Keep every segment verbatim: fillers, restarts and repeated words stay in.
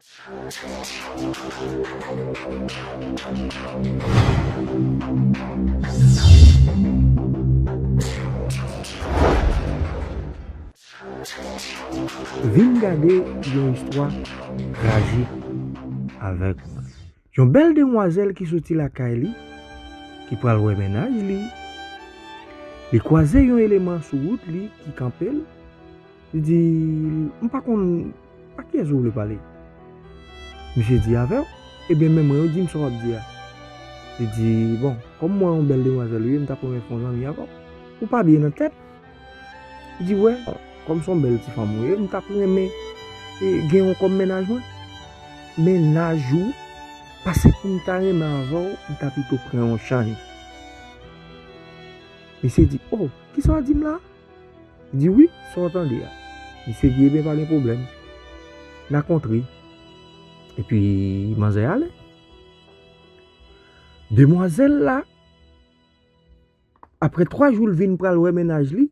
Vin gade yon istwa trajik avèk mwen. Yon bèl demwazèl ki soti lakay li, ki pral wè mennaj li, li kwaze yon eleman sou wout li ki kanpe l. Li di, "M pa konn a kiyès ou vle pale." Misye di, "Avè w? Ebyen, men mwen, yo di m sa w ap di a." Li di, "Bon, kòm mwen yon bèl demwazèl ou ye, m t ap renmen fè yon zanmi avè w. Ou pa byen nan tèt." Li di, "Wè, kòm se yon bèl ti fanm ou ye, m t ap renmen, e, gen yon kòm mennaj mwen." "Mennaj ou? Pase pou m ta renmen avè w, m ta pito pran yon chany." Misye di, "O, kisa w di m la?" Li di, "Wi, sa w tande a." Misye di, "Ebyen, pa gen pwoblèm. N a kontre." Epi, manzè ale. Demwazèl la, apre twa jou, l vin pral wè mennaj li.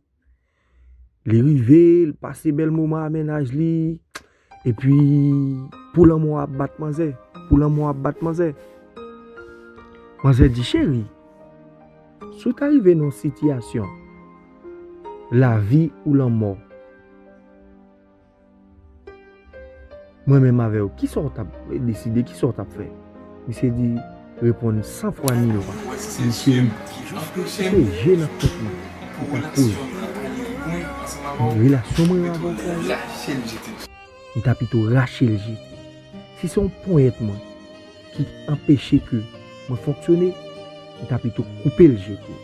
Li rive, l pase bèl moman a mennaj li. Epi, pou lanmò ap bat manzè. Pou lanmò ap bat manzè. Manzè di, "Cheri, si w ta rive nan yon sitiyasyon, lavi ou lanmò, mwen menm avè w, kisa w t ap deside, kisa w t ap fè?" Misye di, reponn san fwa ni lwa. Misye di, "Se je nan tèt mwen ki ta koz. Relasyon mwen avè w kraze, m ta pito rache l jete. Si se yon ponyèt mwen ki anpeche ke mwen fonksyone, m ta pito koupe l jete."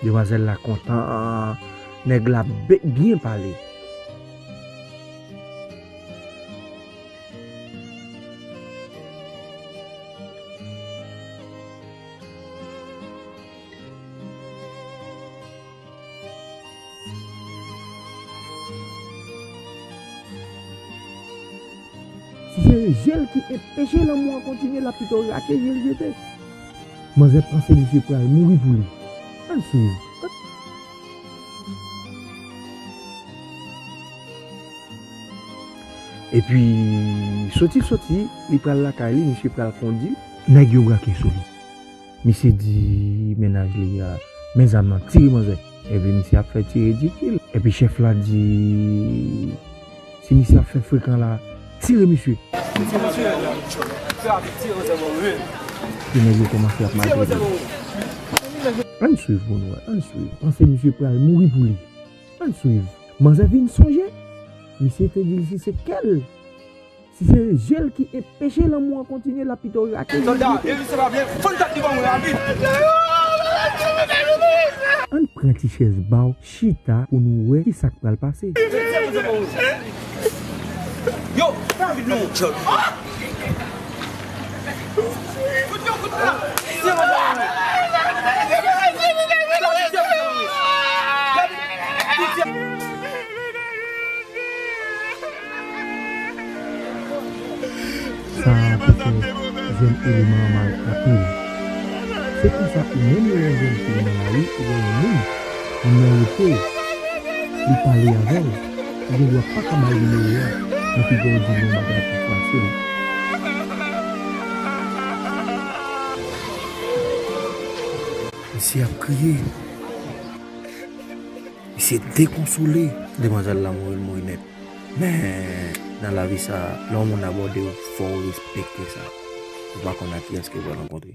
Demwazèl la kontan, nèg la be-, byen pale. Si se je l ki enpeche lanmou an kontinye, l ap pito rache je l jete. Manzè panse misye pral mouri pou li. Ann swiv. Epi, soti, soti, li pral lakay li, misye pral kondi. Nèg yo brake sou li. Misye di mennaj li a, "Men zam nan, tire manzè." Epi misye ap fè ti ridikil. Epi chèf la di, "Si misye ap fè frekan la, tire misye." Epi nèg yo kòmanse ap maltrete l. Ann swiv pou nou wè, ann swiv. Panse misye pral mouri pou li. Ann swiv. Manzè vin sonje, misye te di l si se kè l, si se je l ki enpeche lanmou an kontinye, l ap pito rache je l jete. Sòlda, Jezi se pa byen, fò n tèt li ban mwen rapid. Ann pran ti chèz ba w, chita pou nou wè ki sa k pral pase. Yo, rapid non. Sa a pou fè jèn eleman an mal anpil. Se konsa ou menm ou wè yon jèn fi nan lari oubyen yon moun, moun nan rete w, li pale avè w, ou gen dwa pa ka ba l nimewo a, men figi w di l yon bagay pou fwape l. Misye ap kriye. Misye dekonsole. Demwazèl la mouri, l mouri nèt. Men, nan lavi sa, lè yon moun abòde w, fò w respekte sa. Ou pa konn ak kiyès ke w pral rankontre.